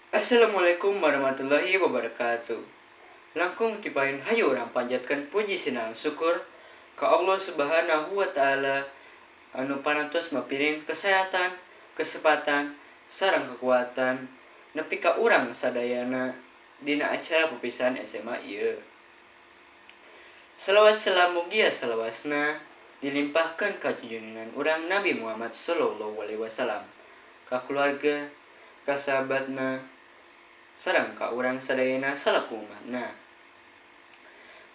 Assalamualaikum warahmatullahi wabarakatuh. Langkung ti payun, hayu urang panjatkeun puji sinareng syukur ka Allah Subhanahu wa Ta'ala anu parantos mapiring kesehatan, kesempatan, sareng kekuatan nepi ka urang sadayana dina acara perpisahan SMA ieu. Salawat salam mugia salawasna dilimpahkeun ka junjungan urang Nabi Muhammad sallallahu alaihi wasallam, ka keluarga, ka sahabatna, sareng ka urang sadayana salaku umatna.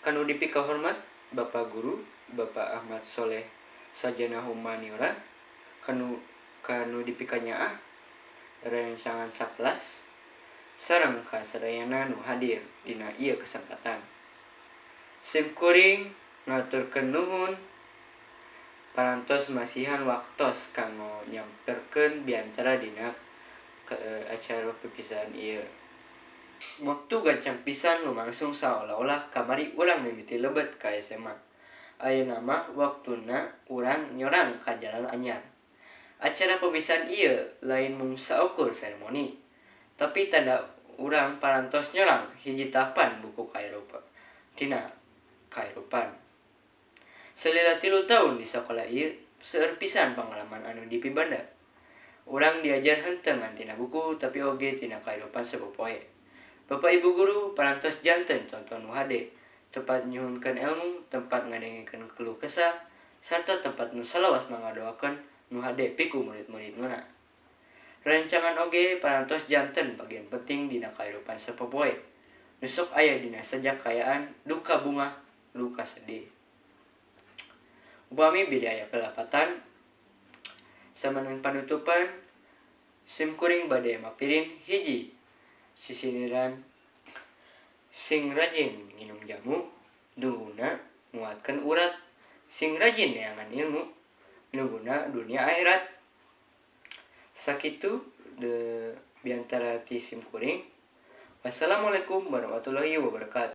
Kanu dipikahormat Bapak Guru, Bapak Ahmad Soleh Sarjana Humaniora, kanu dipikanyaah rerencangan sakelas, sareng ka sadayana nu hadir dina ieu kesempatan. Sim kuring ngaturkeun nuhun parantos masihan waktos kanggo nyamperkeun biantara dina acara perpisahan ieu. Waktu gancang pisan lumangsung, saolah-olah kamari urang mimiti lebet ka SMA. Ayeuna mah waktuna urang nyorang ka jalan anyar. Acara perpisahan ieu lain mung saukur seremoni, tapi tanda urang parantos nyorang hiji tahapan buku kahirupan tina kahirupan. Salila 3 taun di sakola ieu, seueur pisan pangalaman anu dipibanda. Urang diajar henteu ngan tina buku, tapi oge tina kahirupan sapopoe. Bapak Ibu guru parantos janten conto nu hade, tempat nyuhunkeun elmu, tempat ngadengekeun keluh kesah, sarta tempat nu salawasna ngadoakeun nu hade pikeun murid-muridna. Rerencangan oge parantos janten bagian penting dina kahirupan sapopoe, nu sok aya dina sajak kaayaan, duka bungah, duka sedih. Upami bilih aya kalepatan, samenan panutupan, sim kuring bade mapirin hiji sisindiran: "Sing rajin nginum jamu, nuguna nguatkeun urat. Sing rajin neangan ilmu, nuguna dunia akhirat." Sakitu de biantara ti sim kuring. Wassalamualaikum warahmatullahi wabarakatuh.